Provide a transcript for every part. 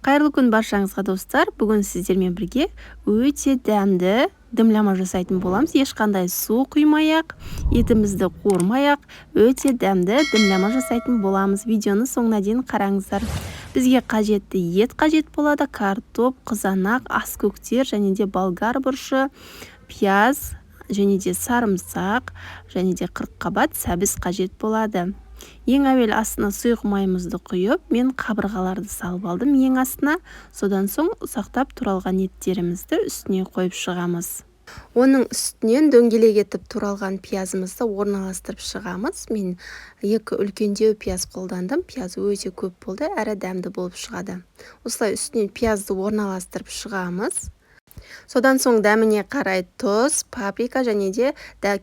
Қайырлы күн баршаңызға, достар! Бүгін сіздермен бірге өте дәмді дымлама жасайтын боламыз. Ешқандай су құймай-ақ, етімізді қуырмай-ақ, өте дәмді дымлама жасайтын боламыз. Видеоны соңына дейін қараңыздар. Бізге қажетті ет қажет болады: картоп, қызанақ, аскөктер және де болгар бұрышы, пияз және де сарымсақ және де қырыққабат сәбіз қажет болады. Ең әуелі астына сұйық майымызды құйып, мен қабырғаларды салып алдым ең астына. Содан соң ұсақтап туралған еттерімізді үстіне қойып шығамыз. Оның үстінен дөңгелек етіп туралған пиязымызды орналастырып шығамыз. Мен екі үлкендеу пияз қолдандым. Пияз өте көп болды әрі дәмді болып шығады. Осылай үстінен пиязды орналастырып шығамыз. Содан соң дәміне қарай тұз, паприка және де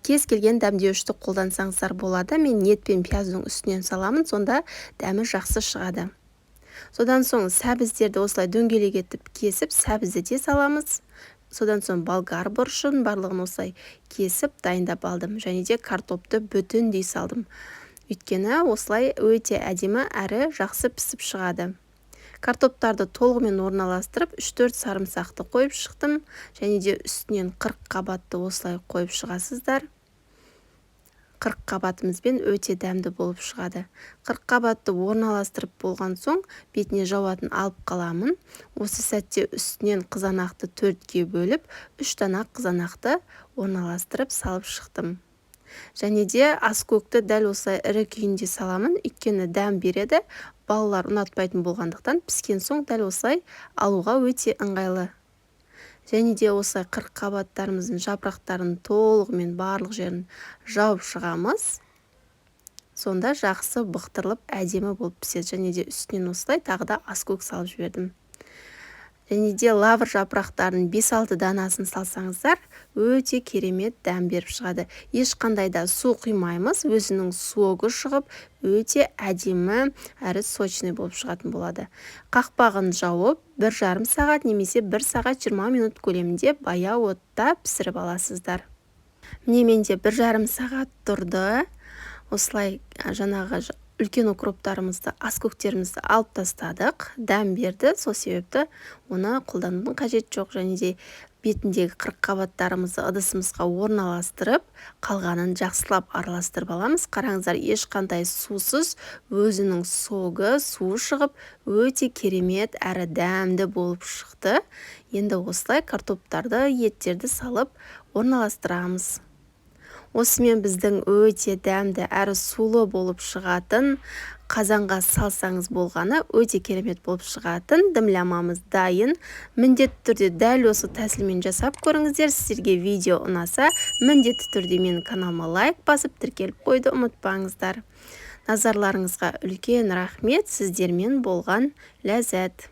кез келген дәмдеуішті қолдансаңыздар болады. Мен ет пен пияздың үстінен саламын, сонда дәмі жақсы шығады. Содан соң сәбіздерді осылай дөңгелек етіп кесіп, сәбізді де саламыз. Содан соң болгар бұрышын барлығын осылай кесіп дайындап алдым және де картопты бүтіндей салдым. Өйткені осылай өте әдемі әрі жақсы пісіп шығады. Картоптарды толығымен орналастырып, 3-4 сарымсақты қойып шықтым және де үстінен қырыққабатты осылай қойып шығасыздар. Қырыққабатымызбен өте дәмді болып шығады. Қырыққабатты орналастырып болған соң, бетіне жауатын алып қаламын. Осы сәтте үстінен қызанақты төртке бөліп, үш дана қызанақты орналастырып салып шықтым. Және де аскөкті дәл осылай ірі күйінде саламын, өйткені дәм береді. Балалар ұнатпайтын болғандықтан, піскен соң дәл осылай алуға өте ыңғайлы. Және де осылай қырыққабаттарымыздың жапырақтарын толығымен барлық жерін жауып шығамыз. Сонда жақсы бұқтырылып, әдемі болып піседі. Және де үстінен осылай тағы да аскөк салып жібердім. Және де лавр жапырақтарының 5-6 данасын салсаңыздар, өте керемет дәм беріп шығады. Ешқандай да су құймаймыз, өзінің согы шығып, өте әдемі әрі сочный болып шығатын болады. Қақпағын жауып, 1,5 сағат немесе 1 сағат 20 минут көлемінде баяу отта пісіріп аласыздар. Міне, менде 1,5 сағат тұрды. Осылай жаңағы үлкен укроптарымызды, аскөктерімізді алып тастадық, дәм берді, сол себепті оны қолданудың қажеті жоқ. Және де бетіндегі қырыққабаттарымызды ыдысымызға орналастырып, қалғанын жақсылап араластырып аламыз. Қараңыздар, ешқандай сусыз өзінің согы, суы шығып, өте керемет әрі дәмді болып шықты. Енді осылай картоптарды, еттерді салып орналастырамыз. Осымен біздің өте дәмді әрі сулы болып шығатын, қазанға салсаңыз болғаны, өте керемет болып шығатын дымлямамыз дайын. Міндетті түрде дәл осы тәсілмен жасап көріңіздер. Сіздерге видео ұнаса, міндетті түрде менің каналыма лайк басып, тіркеліп қоюды ұмытпаңыздар. Назарларыңызға үлкен рахмет! Сіздермен болған Ләззат.